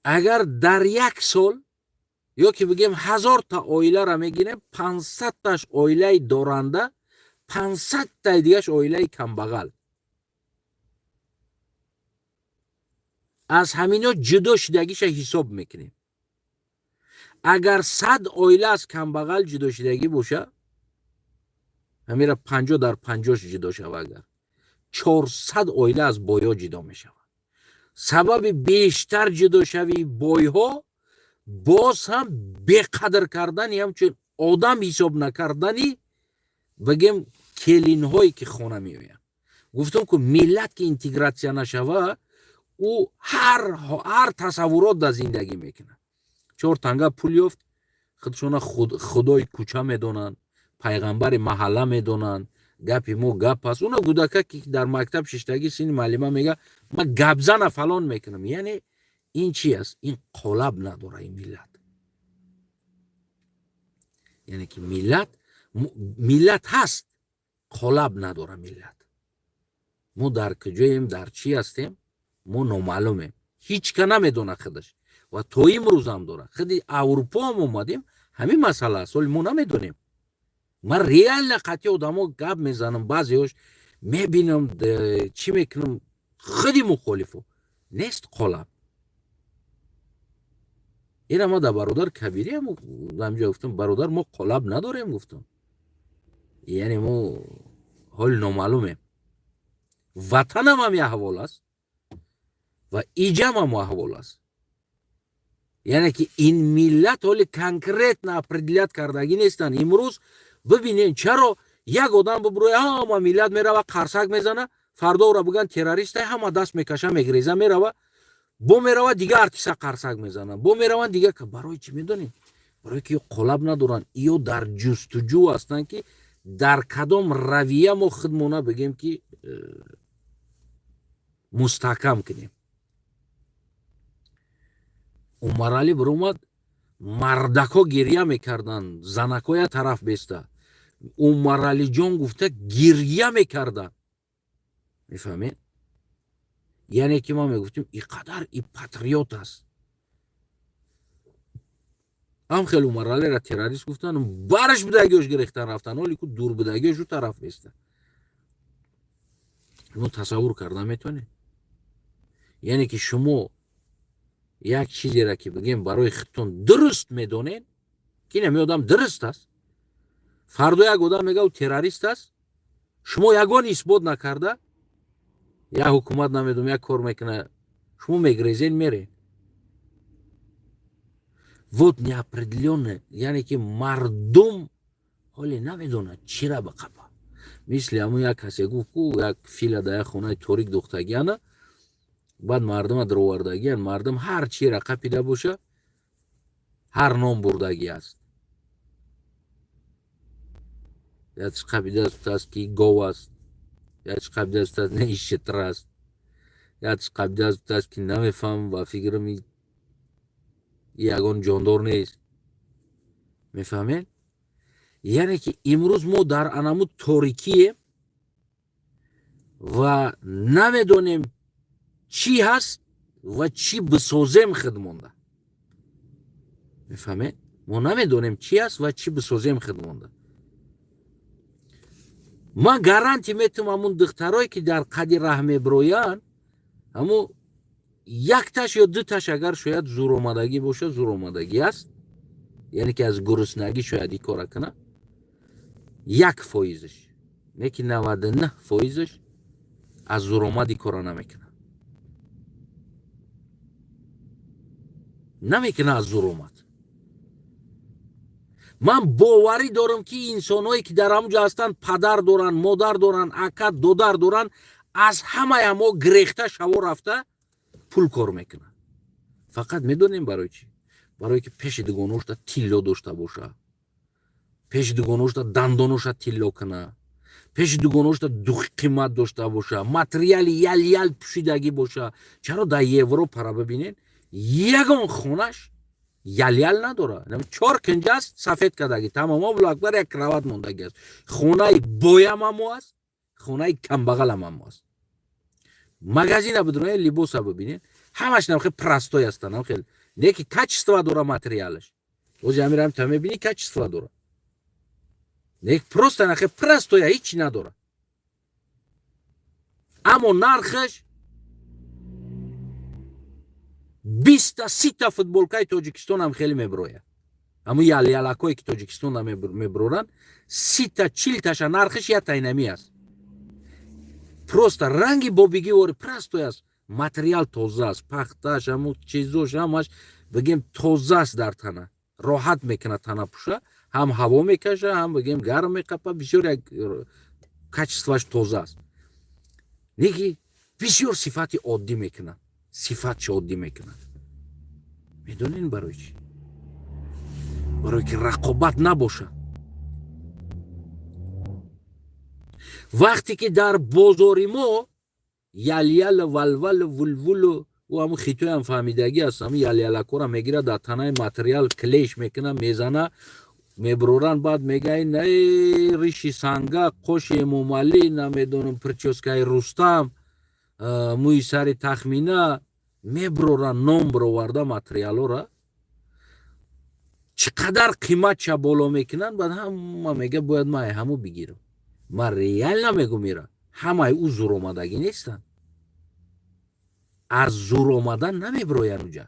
агар дар як сол ё ки бигем 1000-та оиларо мегирем, 500-таш оилаи доранда, 500-таи дигаш оилаи камбағал. Аз ҳамино ҷудо шудагиша ҳисоб мекунем. Агар 100 оила аз камбағал ҷудо шудагӣ боша, ҳамира 50 дар 50-ш ҷудо шава, агар 400 оила аз бойҳо ҷудо мешавад. Сабаби бештар ҷудошавии бойҳо боз ҳам беқадр кардани, ҳамчун одам ҳисоб накардани, бигем, келинҳое ки хона меоянд. Гуфтам ку, миллат ки интегратсия нашава, ӯ ҳар тасаввурот дар зиндагӣ мекунад. Чор танга пул ёфт, худшона худои кӯча медонанд, пайғамбари маҳалла медонанд. Гапи мо гап аст. Уна гудака ки дар мактаб шиштагӣ, сини муаллима мега: «Ман гапзана фалон мекунам». Яъне ин чи аст? Ин қолаб надора ин миллат. Яъне ки миллат ҳаст, қолаб надора миллат. Мо дар куҷоем, дар чӣ ҳастем, мо номаълумем. Ҳеҷ ка намедонад худаш ва то имрӯзам дорад. Худи Аврупоам омадем, ҳамин масъала аст. Ҳоли мо намедонем. Ман реально қатъи одамо гап мезанам, баъзеҳош мебинам, чӣ мекунам, худи мухолифо нест қолаб. Ина ма дар бародар Кабириам ҳамҷо гуфтам: «Бародар, мо қолаб надорем», гуфтам. Яъне мо ҳоли номаълумем. Ватанам ҳам як аҳвол аст ва иҷам ҳам аҳвол аст. Яъне ки ин миллат ҳоли конкретно определять кардагӣ нестанд. Имрӯз бибинем, чаро як одам бибурӯя, ҳама миллат мерава, қарсак мезана, фардо ӯра бигӯянд террориста, ҳама даст мекаша, мегреза, мерава, бо мерава, дигар артиса қарсак мезананд, бо мераванд дигар. Барои чӣ медонем? Барое ки ё қолаб надоранд, ё дар ҷустуҷӯ ҳастанд, ки дар кадом равия мо худмона, бигем, ки мустаҳкам кунем. Умаралӣ биромад, мардакҳо гирья мекарданд, занакҳоя тараф беста, «Умаралиҷон» гуфта гирья мекарданд. Мефаҳмед? Яъне ки ма мегуфтем, и қадар и патриот аст. Ҳам хеле Умаралиро террорист гуфтан, бараш будагиёш гирехтан, рафтан. Ҳоли ку дур будагиёш ӯ тараф беста. Шумо тасаввур карда метавонед? Яъне ки шумо як чизеро ки, бигем, барои худтон дуруст медонед, ки инами одам дуруст аст, фардо як одам мега, ӯ террорист аст, шумо ягон исбот накарда, як ҳукумат намедонам, як кор мекуна, шумо мегрезен, мерен. Вот неопределённо, яъне ки мардум ҳоле намедонад чира бақапа. Мисли ҳамун як касе гуфт ку, як фила дар як хонаи торик духтагиана, баъд мардума даровардагиян. Мардум ҳар чиро қапида боша, ҳар ном бурдагӣ аст. Якш қапида аст, ки гов аст, якш қапида аст, не, шитр аст, якш қапида аст, ки намефаҳмам, ба фикрам ягон ҷондор нест. Мефаҳмед? Яъне ки имрӯз мо дар анаму торикием ва намедонем чӣ ҳаст ва чӣ бисозем худ монда. Мефаҳмед? Мо намедонем чӣ ҳаст ва чӣ бисозем худ монда. Ман гарантия метавам, ҳамун духтарое ки дар қади раҳ мебироянд, ҳамун якташ ё дуташ агар шояд зуромадагӣ боша, зуромадагӣ аст, яъне ки аз гуруснагӣ шояд ин кора кунад, 1%-аш, не ки 99%-аш аз зуромад ин кора намекунад, намекунад аз зуромад. Ман боварӣ дорам, ки инсонҳое ки дар ҳамун ҷо ҳастанд, падар доранд, модар доранд, ака, додар доранд, аз ҳамаи ҳамо гирехта шаво рафта пул кор мекунад. Фақат медонем барои чӣ? Барое ки пеши дугоношта тилло дошта боша, пеши дугоношта дандоноша тилло куна. Пеши дугоношта духи қимат дошта боша, материали ял ял пӯшидагӣ боша. Чаро дар Европара бибинед, ягон хонаш ял ял надора. Чор кинҷа аст, сафед кардагӣ, тамом, акбар, як кровать мондагӣ аст. Хонаи боям ҳамо аст, хонаи камбағалам ҳамо аст. Магазина бидроед, либоса бибинед, ҳамаш намхел простой ҳастанд, намхел, не ки качество дора материалаш. Ози ҳамирам та мебинӣ, качество дора, не, просто нахе простой я, ҳичи надора, аммо нархаш 20-та, 30-та футболкаи Тоҷикистонам хеле меброяд. Ҳамун ялялакое, ки Тоҷикистонда меброранд, 30-та, 40-таша нархаш яктайнамӣ аст. Просто ранги бобигӣ вори простой аст, материал тоза аст, пахташ, ҳамун чизош, ҳамаш, бигем, тоза аст. Дар тана роҳат мекунад, тана пӯша, ҳам ҳаво мекаша, ҳам, бигем, гарм меқапа. Бисёр як качество ш тоза аст, неки бисёр сифати оддӣ мекунад, сифатшо оддӣ мекунад. Медонед барои чӣ? Барое ки рақобат набошад. Вақте ки дар бозори мо ял-ял, валвал, вулвулу, ӯ ҳамун хитоям фаҳмидагӣ аст, ҳамун ялялакора мегирад, дар танаи материал клеш мекунад, мезана, меброранд. Баъд мегаи: «Не, риши санга, қоши Эмомалӣ, намедонам, причёска и Рустам, мӯи сари Тахмина». Меброранд, ном бироварда, материалора чӣ қадар қиматша боло мекунанд. Баъд ҳама мега: «Бояд ман ҳаму бигирам». Ман реально мегум, ира ҳамаи ӯ зуромадагӣ нестанд, аз зуромадан намебироянд уҷа,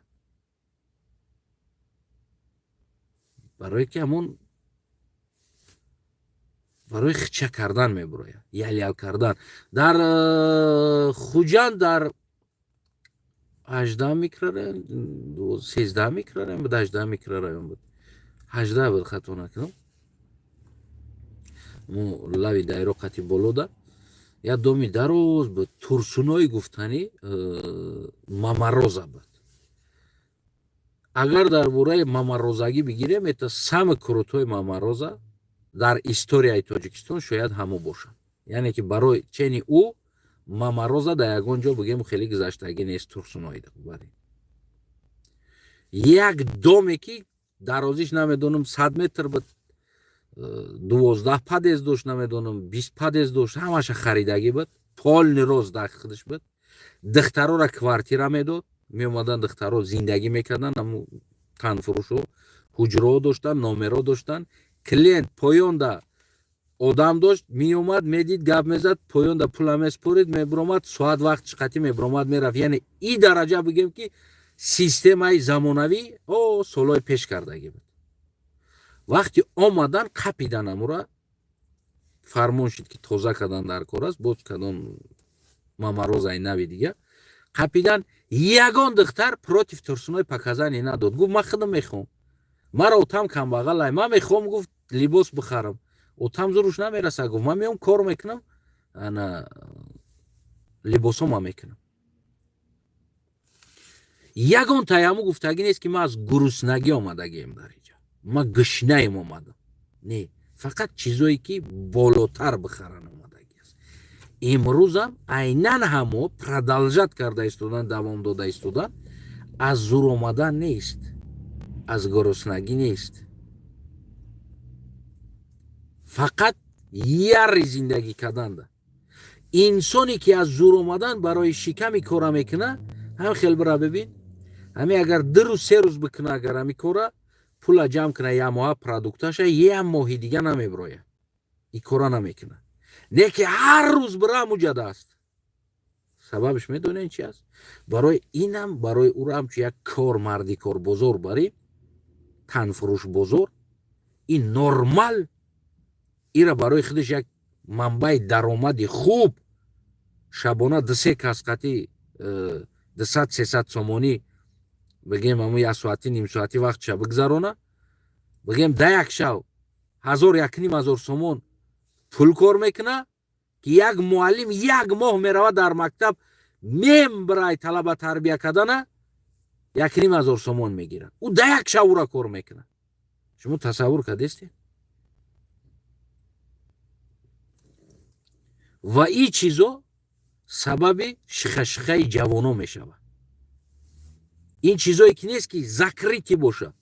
барое ки ҳамон барои хича кардан мебирояд, ял-ял кардан. Дар Хуҷанд, дар 18 микрорайон, 13 микрорайон буд, 18 микрорайон буд, 18 буд, хато накунам, лави дайро қати болода як доми дароз буд, Турсуной гуфтанӣ, мамароза буд. Агар дар бораи мамарозагӣ бигирем, это самый крутой мамароза дар историяи Тоҷикистон шояд ҳамо бошад. Яъне ки барои чени ӯ мамароза дар ягон ҷо, бигем, хеле гузаштагӣ нест. Турсуноида як доме, ки дарозиш, намедонам, 100 метр буд, 12 подъезд дошт, намедонам, 20 подъезд дошт, ҳамаша харидагӣ буд, полный рост дар худаш буд. Духтарора квартира медод, меомадан духтаро, зиндагӣ мекарданд. Ҳаму танфурӯшо ҳуҷраҳо доштанд, номерҳо доштанд. Клиент поёнда одам дошт, меомад, медид, гап мезад, поёнда пула меспорид, мебиромад, соат вақт чиқатӣ мебиромад, мерафт. Яъне и дараҷа, бигем, ки системаи замонавӣ о солҳои пеш кардагӣ буд. Вақти омадан, қапидан амура, фармон шуд, ки тоза кардан дар кор аст. Боз кадом мамарозаи нави дига қапидан. Ягон духтар против Турсуной показания надод. Гуфт: «Ман худам мехоҳам, маро отам камбағалай, ман мехоҳам, — гуфт, — либос бихарам, отам зуруш намераса». Гуфт: «Ман меом, кор мекунам, ана либосома мекунам». Ягон таяму гуфтагӣ нест, ки ман аз гуруснагӣ омадагием дар инҷа, ман гушнаем омадам. Не, фақат чизое ки болотар бихаран омадагӣ аст. Имрӯзам айнан ҳамо продолжать карда истодан, давом дода истодан. Аз зур омадан нест, аз гуруснагӣ нест, фақат яри зиндагӣ карданда. Инсоне ки аз зур омадан барои шиками кора мекуна, ҳам хел бира бибин, ҳами агар 2 рӯз, 3 рӯз бикуна, агар ҳами кора пула ҷамъ куна, як моҳа продукташа, як моҳи дига намебирояд, и кора намекуна. Не ки ҳар рӯз бира, муҷада аст. Сабабш медонед чи аст? Барои инам, барои ӯро ҳамчун як кор, марди кор бозор барӣ, танфурӯш бозор, ин нормал, ира барои худаш як манбаи даромади хуб. Шабона дусе кас қати 200, 300 сомонӣ, бигем, ҳамун як соати, нимсоатӣ вақтша бигзарона, бигем, да як шав 1000, 1500 сомон пул кор мекуна, ки як муаллим як моҳ меравад дар мактаб, мембирай талаба тарбия кардана, 1500 сомон мегирад. Ӯ да як шав ӯра кор мекунад. Шумо тасаввур кардестед? Ва ин чизо сабаби шиха-шихаи ҷавоно мешавад. Ин чизое ки нест, ки закрытый бошад.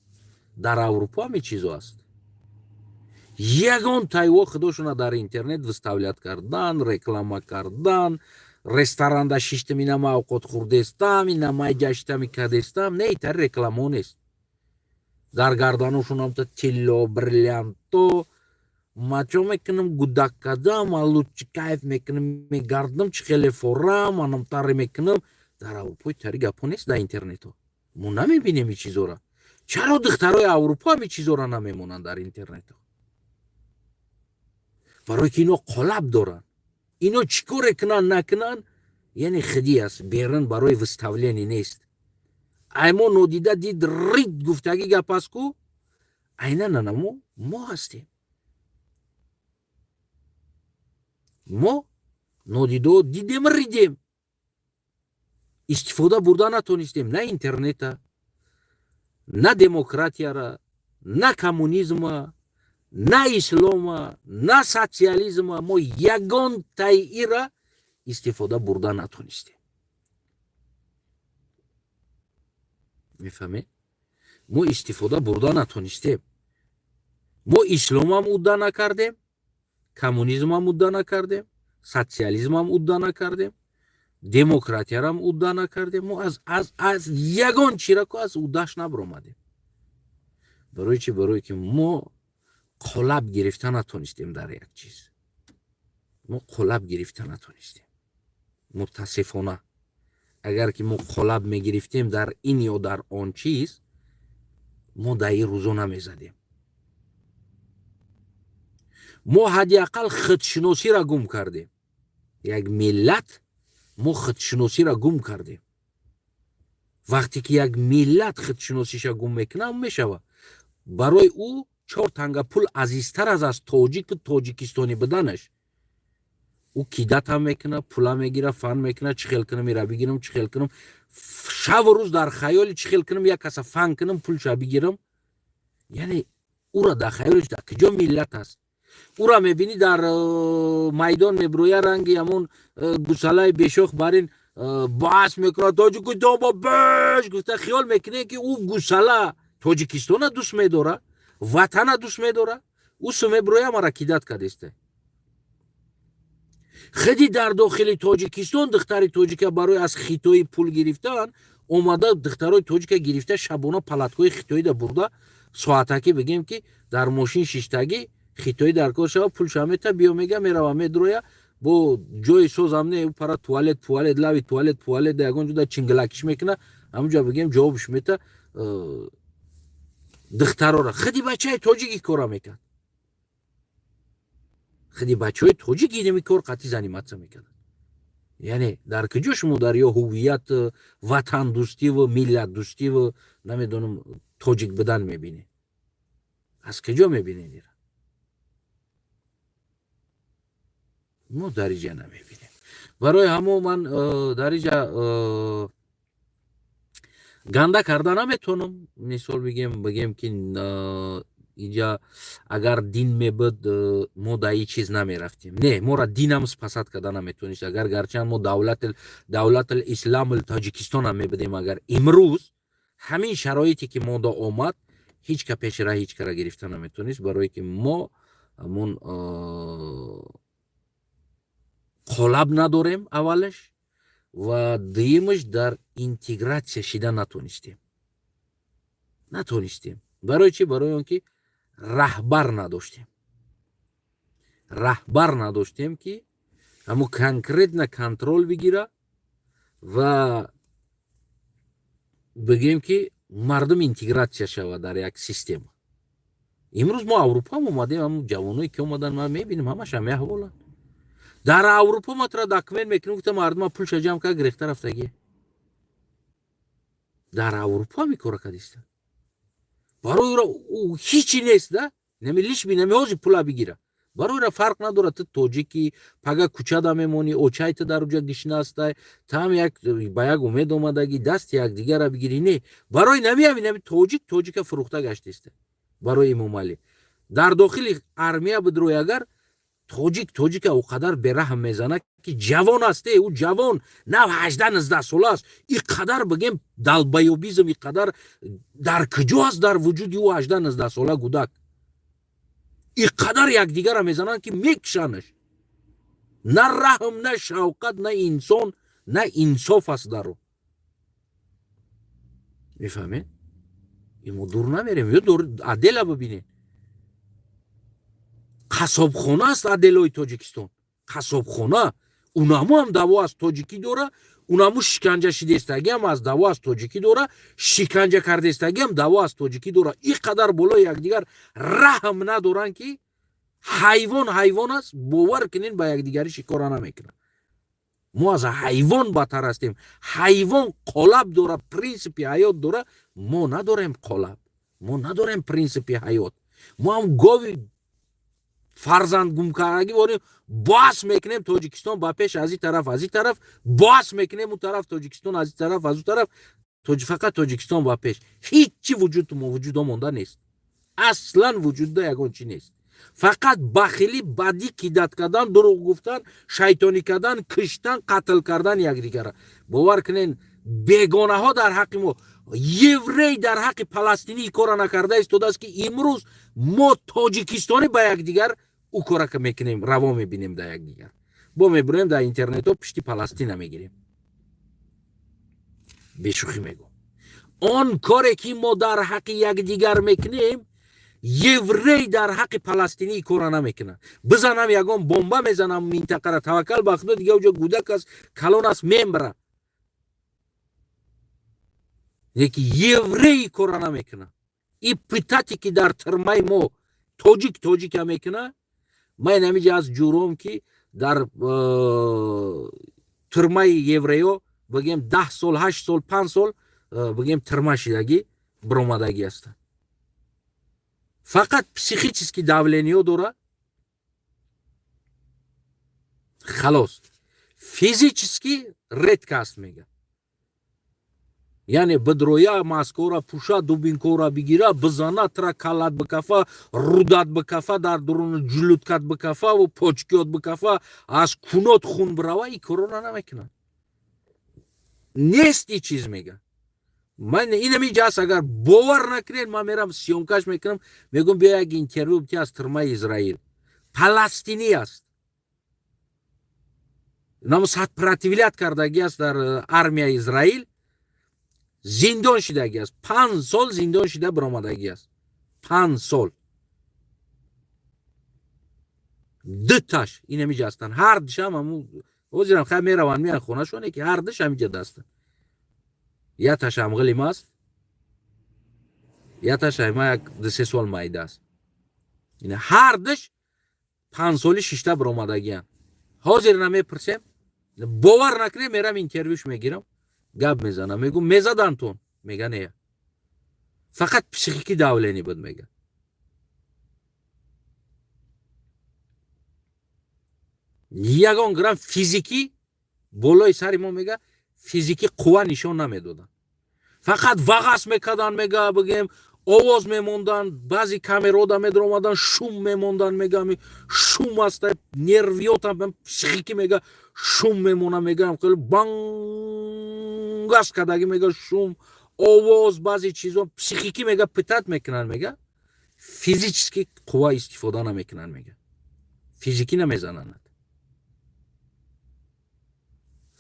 Дар Аврупо ҳамин чизо аст. Ягон тайво худошона дар интернет выставлять кардан, реклама кардан, ресторанда шиштам, инама авқот хӯрдестам, инама ҷаштами кадестам, не, итари рекламао нест. Дар гарданошонамта тилло, бриллианто. Ма чо мекунам? Гудак кадам, алучи кайф мекунам, мегардам, чӣ хеле форам, анамтаре мекунам. Дар Аврупо итари гапҳо нест. Дар интернетҳо мо намебинем ин чизора. Чаро духтарои Аврупо ҳамин чизора намемонанд дар интернетҳо? Барое ки ино қолаб доранд. Ино чӣ коре кунанд, накунанд, яъне хидӣ аст, берун барои выставление нест. Аймо нодида дид, рид гуфтагӣ гап аст ку. Айнан анамо мо ҳастем. Мо нодидо дидем, ридем, истифода бурда натонистем на интернета, на демократияра, на коммунизма, на ислома, на социализма. Мо ягон тайира истифода бурда натонистем, мефаҳмед? Мо истифода бурда натонистем. Мо исломам удда накардем, коммунизмам удда накардем, социализмам удда накардем, демократиярам удда накардем. Мо аз ягон чирако аз уддаш набаромадем. Барои чӣ? Барое ки мо қолаб гирифта натонистем дар як чиз. Мо қолаб гирифта натонистем, мутаассифона. Агар ки мо қолаб мегирифтем дар ин ё дар он чиз, мо дар ин рӯзо намезадем. Мо ҳадди ақал худшиносиро гум кардем. Як миллат, мо худшиносиро гум кардем. Вақте ки як миллат худшиносиша гум мекунад, мешавад барои ӯ чор танга пул азизтар аз тоҷику тоҷикистонӣ буданаш. Ӯ кидать мекунад, пула мегирад, фан мекунад, чӣ хел кунам, ира бигирам, чӣ хел кунам, шаву рӯз дар хаёли чӣ хел кунам, як каса фан кунам, пулша бигирам. Яъне ӯра дар хаёлиш дар куҷо миллат аст? Ӯра мебинӣ, дар майдон мебироя, ранги ҳамон гусалаи бешох бар ин баҳс мекунад, «Тоҷикистон бо беш» гуфта. Хиёл мекунед, ки ӯ гусала Тоҷикистона дӯст медорад, ватана дӯст медорад? Ӯ су мебироя, мара кидать кадеста. Хиди дар дохили Тоҷикистон духтари тоҷика барои аз хитоӣ пул гирифтан омада, духтарои тоҷика гирифта, шабона палаткои хитоида бурда, соатакӣ бигем, ки дар мошин шиштагӣ, хитоӣ дар кор шава, пулша мета, биё мега, мерава, медроя, бо ҷои созам не, пара туалет пуалет, лави туалет пуалет, ягон ҷуда чингилакиш мекуна, ҳамунҷа бигем ҷавобш мета духтарора. Хиди бачаи тоҷики кора мекард, хиди бачаҳои тоҷик инами кор қатъи заниматься мекарданд. Яъне дар куҷо шумо дар ё ҳувият, ватандӯстиву миллатдӯстиву, намедонам, тоҷик будан мебинед? Аз куҷо мебинед ира? Мо дар иҷа намебинем. Барои ҳамо ман дар иҷа ганда карда наметонам. Мисол бигем, ки иҷа агар дин мебуд, мо дар ин чиз намерафтем. Не, моро динам спасать карда наметонист. Агар гарчанд мо давлатил исламил Тоҷикистонам мебудем, агар имрӯз ҳамин шароите ки мода омад, ҳеҷ ка пеши раҳ ҳеҷ кара гирифта наметонист, барое ки мо ҳамон қолаб надорем аввалаш, ва дуюмаш, дар интегратсия шида натонистем. Барои чӣ? Барои он ки раҳбар надоштем. Раҳбар надоштем, ки ҳамо конкретно контроль бигира ва бигем, ки мардум интегратсия шавад дар як система. Имрӯз мо Аврупоам омадем, ҳам ҷавоное ки омадан, ман мебинем, ҳамаш ҳами аҳволанд дар Аврупо. Ма тра документ мекунем, гуфта, мардума пулша ҷамъ кард, гирехта рафтагӣ. Дар Аврупо ҳами кора кадиста. Барои ӯра ҳичи нест да, нами лиш би нами ҳозир пула бигира, барои ӯра фарқ надорад. Ту тоҷикӣ, пага кӯчада мемонӣ, очай ту дар уҷа гишна астай, там як ба як умед омадагӣ, дасти якдигара бигирӣ. Не, барои нами ҳами нами тоҷик тоҷика фурӯхта гаштиста. Барои Эмомалӣ дар дохили армия бидрои, агар Тоҷик тоҷика о қадар бераҳм мезанад, ки ҷавон аст, ӯ ҷавон нав 18-19 сола аст. И қадар, бигем, долбоёбизм и қадар дар куҷо аст дар вуҷуди ӯ 18-19 сола гудак? И қадар якдигара мезананд, ки мекушанаш. На раҳм, на шавқат, на инсон, на инсоф аст дар ӯ. Мефаҳмед? Мо дур намерем, ё отдела бибинед, қассобхона аст. Отделои Тоҷикистон қассобхона. Унаму ҳам даъво аз тоҷикӣ дора, унаму шиканҷа шидестагиам аз даъво аз тоҷикӣ дора, шиканҷа кардестагиам даъво аз тоҷикӣ дора. Ин қадар болои якдигар раҳм надоранд, ки ҳайвон ҳайвон аст, бовар кунед, ба якдигарӣ шикора намекунад. Мо аз ҳайвон бадтар ҳастем. Ҳайвон қолаб дора, принсипи ҳаёт дора. Мо надорем қолаб, мо надорем принсипи ҳаёт. Мо ҳам гови фарзанд гумкардагӣ ворем. Бас мекунем, Тоҷикистон ба пеш, аз ин тараф, аз ин тараф бас мекунем, у тараф Тоҷикистон, аз ин тараф, аз у тараф, фақат Тоҷикистон ба пеш. Ҳичи вуҷудо монда нест, аслан вуҷудда ягон чи нест. Фақат бахилӣ, бадӣ, кидать кардан, дурӯғ гуфтан, шайтонӣ кардан, киштан, қатл кардан якдигара. Бовар кунед, бегонаҳо дар ҳаққи мо, еврей дар ҳаққи паластинӣ кора накарда истодааст, ки имрӯз мо тоҷикистонӣ ба якдигар ӯ кора мекунем, раво мебинем дар якдигар. Бо мебурем дар интернетҳо, пишти Паластина мегирем. Бешӯхӣ мегӯм, он коре ки мо дар ҳаққи якдигар мекунем, еврей дар ҳаққи паластинӣ кора намекунад. Бизанам, ягон бомба мезанам минтақара, таваккал ба Худо, дига уҷо гудак аст, калон аст, мембра. Леки еврей кора намекунад. И пытать е ки дар тирмаи мо тоҷик тоҷика мекунад. Ман инамиҷа аз ҷуром, ки дар тюрьмаи евреё, бигем, 10 сол, 8 сол, 5 сол, бигем, тюрьма шидагӣ биромадагӣ ҳастанд. Фақат психический давление дора, халос. Физически редко аст, мега. Яъне бидроя, маскора пӯша, дубинкора бигира, бизана, тра каллат бикафа, рудат бикафа, дар дуруни желудкат бикафа, почкиёт бикафа, аз кунот хун бирава, и корона намекунад. Нест и чиз, мега. Ман инами ҷаст, агар бовар накунед, ман мерам, съёмкаш мекунам, мегӯм, биё, як интервю бити аз тюрьмаи Израил. Паластинӣ аст, намо сопротивлять кардагӣ аст дар армияи Израил, зиндон шидагӣ аст, 5 сол зиндон шида биромадагӣ аст, 5 сол. Дуташ инамиҷа ҳастанд, ҳар душам ҳаму ҳозирам хай мераванд, меян хонашоне, ки ҳар душ ҳамиҷа дастанд. Яташ ҳамғилим аст, яташ ма як 2-3 сол майда аст. Ина ҳар душ 5 соли шишта биромадагианд. Ҳозир намепурсем, бовар накунем, мерам, интервюш мегирам, гап мезанам, мегӯм, мезадантон? Мега, не, фақат психикӣ давление буд, мега. Ягон грамм физикӣ болои сари мо, мега, физикӣ қувва нишон намедоданд, фақат вағас мекарданд, мега, бигем, овоз мемонданд, баъзе камерода медаромаданд, шум мемонданд, мега, шум аст, нервиётам, психикӣ, мега, шум мемона, мега, хеле бангас кардагӣ, мега, шум, овоз, баъзе чизо психикӣ, мега, пытать мекунанд, мега, физически қувва истифода намекунанд, мега, физикӣ намезананд.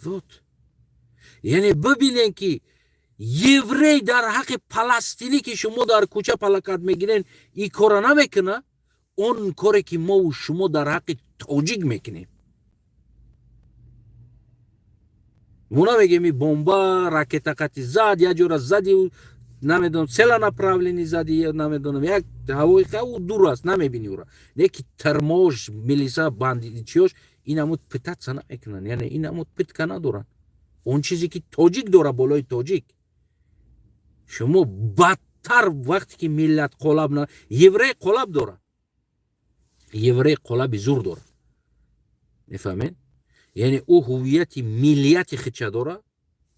Вот, яъне бибинем, ки еврей дар ҳаққи паластинӣ, ки шумо дар кӯча плакат мегирен, ин кора намекуна. Он коре ки мову шумо дар ҳаққи тоҷик мекунем, мо намегем, и бомба, ракета қати зад, як ҷора зади, намедонам, целонаправленно зади, намедонам, як ҳавои ӯ дур аст, намебини ӯра, не ки тюрьмош, милиса, бандичиёш ин амуд пытаться намекунанд, яъне ин амуд пытка надоранд. Он чизе ки тоҷик дора болои тоҷик, шумо бадтар. Вақте ки миллат қолаб на, еврей қолаб дорад, еврей қолаби зур дорад, мефаҳмед? Яъне ӯ ҳуввияти миллияти худша дорад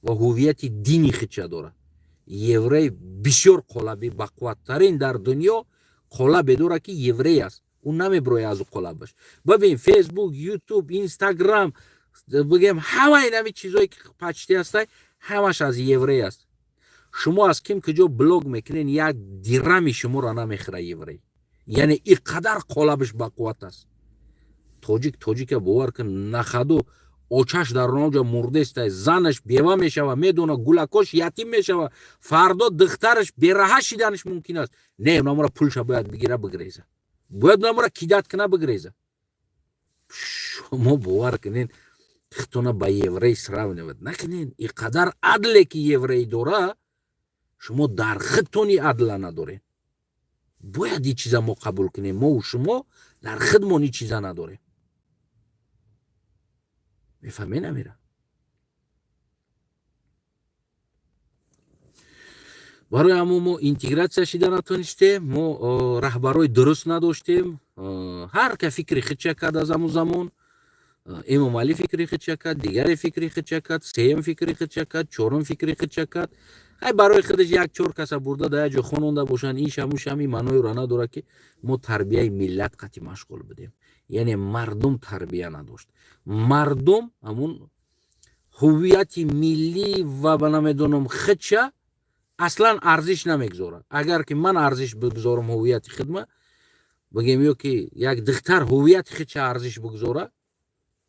ва ҳуввияти дини худша дорад. Еврей бисёр қолаби бақувваттарин дар дунё қолабе дорад, ки еврей аст. Ӯ намеброя аз ӯ қолабаш. Бибин, Фейсбук, Ютуб, Инстаграм, бигем, ҳамаи нами чизое ки почти ҳастай, ҳамаш аз еврей аст. Шумо аз ким куҷо блог мекунен, як дирами шуморо намехӯра еврей. Яъне и қадар қолабаш бақувват аст. Тоҷик тоҷика, бовар кун, нахаду очаш дар онҷа мурдестай, занаш бева мешава, медона, гулакош ятим мешава, фардо духтараш бераҳа шиданаш мумкин аст. Не, намора пулша бояд бигира, бигреза, бояд намора кидать кина, бигреза. Шумо бовар кунен, хитона ба еврей сравнивать накунен. И қадар адле ки еврей дора, шумо дар худтони адла надорем. Бояд и чиза мо қабул кунем. Мову шумо дар худмон и чиза надорем. Мефаҳме намера? Барои ҳамо мо интегратсия шида натонистем. Мо раҳбарои дуруст надоштем. Ҳар ка фикри худша кард. Аз ҳамун замон Эмомалӣ фикри худша кард, дигаре фикри худша кард, сеюм фикри худша кард, чорум фикри худша кард. Ай барои худаш як чор каса бурда дар як ҷо хононда бошанд. Ин шаму шами маъноеро надорад, ки мо тарбияи миллат қатъи машғул будем. Яъне мардум тарбия надошт. Мардум ҳамун ҳуввияти миллӣ ва ба намедонам худша аслан арзиш намегузорад. Агар ки ман арзиш бигузорам ҳуввияти худма, бигем, ё ки як духтар ҳуввияти худша арзиш бигузора,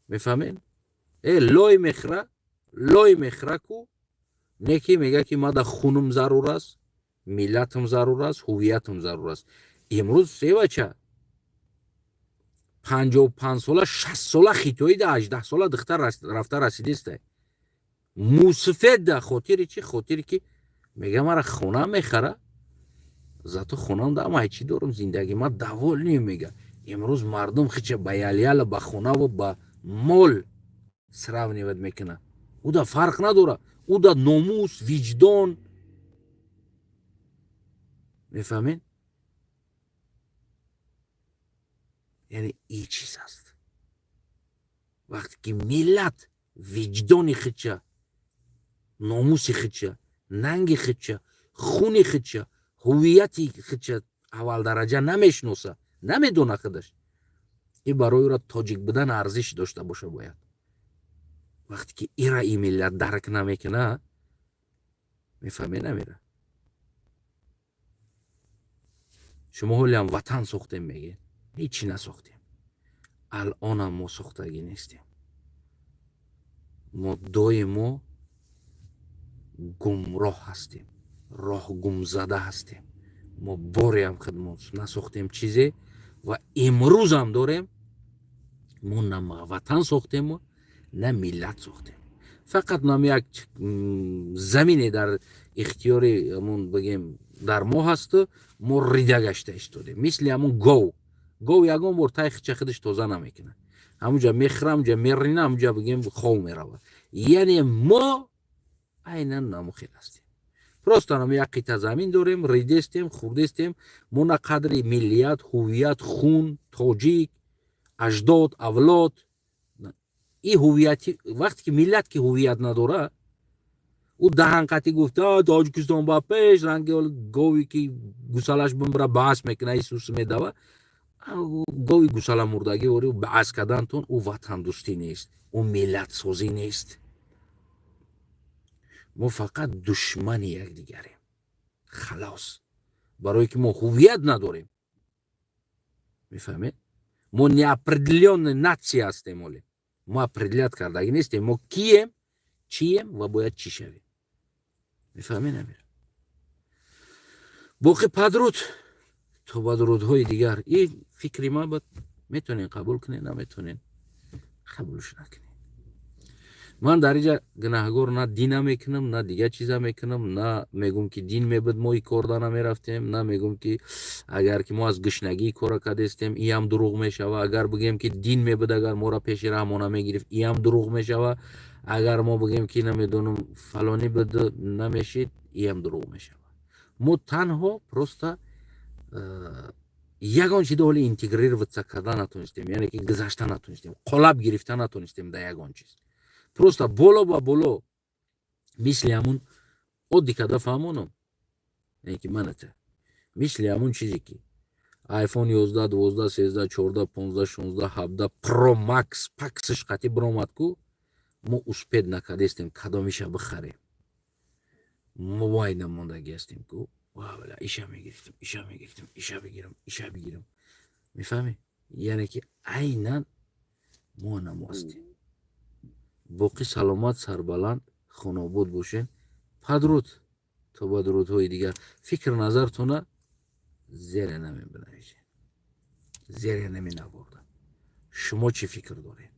мефаҳмед, лой мехӯра, лой мехӯра ку не ки мега, ки мада хунум зарур аст, миллатам зарур аст, ҳуввиятам зарур аст. Имрӯз севача 55 сола, 60 сола хитоида 18 сола духтар рафта расидестай мусуфеда. Хотири чи? Хотири ки мега, мара хона мехара, зато хонам да май чӣ дорам, зиндагӣ ма довольный, мега. Имрӯз мардум хича ба яляла, ба хонаву ба мол сравнивать мекунад. Уда фарқ надора, уда номус, виҷдон, мефаҳмед? Яъне и чиз аст: вақте ки миллат виҷдони худша, номуси худша, нанги худша, хуни худша, ҳуввияти худша аввалдараҷа намешиноса, намедона худаш, и барои ӯра тоҷик будан арзиш дошта боша бояд. Вақте ки ира и миллат дарк намекуна, мефаҳме намера? Шумо ҳолиам ватан сохтем мегед, ҳечи насохтем. Алъонам мо сохтагӣ нестем. Мо доимо гумроҳ ҳастем, роҳгумзада ҳастем. Мо бореам хидмат насохтем чизе ва имрӯзам дорем. Мо на ватан сохтему, на миллат сохтем. Фақат нам як замине дар ихтиёри ҳамун, бигем, дар мо ҳасту мо рида гашта истодем, мисли ҳамун гов. Гов ягон бор тай хича худаш тоза намекунад. Ҳамунҷа мехӯра, ҳамунҷа мерина, ҳамунҷа, бигем, хов меравад. Яъне мо айнан намухел ҳастем. Просто нам як қита замин дорем, ридестем, хурдестем. Мо на қадри миллият, ҳуввият, хун, тоҷик, аҷдод, авлод, и ҳуввияти. Вақте ки миллат ки ҳуввият надора, ӯ даҳанқатӣ гуфта, Тоҷикистон ба пеш, ранги гови ки гусалаш бимбира, баҳс мекуна, исус медава, гови гусала мурдагӣ ори баҳс кардантон, ӯ ватандӯстӣ нест, ӯ миллатсозӣ нест. Мо фақат душмани якдигарем, халос. Барое ки мо ҳуввият надорем, мефаҳмед? Мо неопределённая нация ҳастем. Оле мо определять кардагӣ нестем, мо кием, чием ва бояд чӣ шавем. Мефаҳмед намира? Боқӣ падруд, то ба дурудҳои дигар. И фикри ман буд, метонен қабул кунед, наметонен қабулш накунед. Ман дар инҷа гунаҳгор на дина мекунам, на дигар чиза мекунам, на мегӯм, ки дин мебуд, мо и корда намерафтем, на мегӯм, ки агар ки мо аз гушнагии кора кардестем, иам дурӯғ мешава. Агар бигӯем, ки дин мебуд, агар моро пеши раҳмона мегирифт, иам дурӯғ мешава. Агар мо бигӯем, ки намедонам, фалонӣ буд, намешид, иам дурӯғ мешава. Мо танҳо просто ягон чида ҳоли интегрироваться карда натонистем, яъне ки гузашта натонистем, қолаб гирифта натонистем дар ягон чиз. Просто боло ба боло, мисли ҳамун оддӣ карда фаҳмонам, яъне ки маната мисли ҳамун чизе ки iPhone 11, 12, 13, 14, 15, 16, 17 Pro Max паксиш қатӣ биромад ку, мо успеть накардестем, кадомиша бихарем. Мо вайда мондагӣ ҳастем ку, вала иша мегирифтем, иша мегирифтем, иша бигирам, иша бигирам, мефаҳмӣ? Яъне ки айнан мо намо ҳастем. Боқӣ саломат, сарбаланд, хонобод бошен. Падруд, то ба дурудҳои дигар. Фикр назартона зере намебинависед, зере наменаворда. Шумо чӣ фикр доред?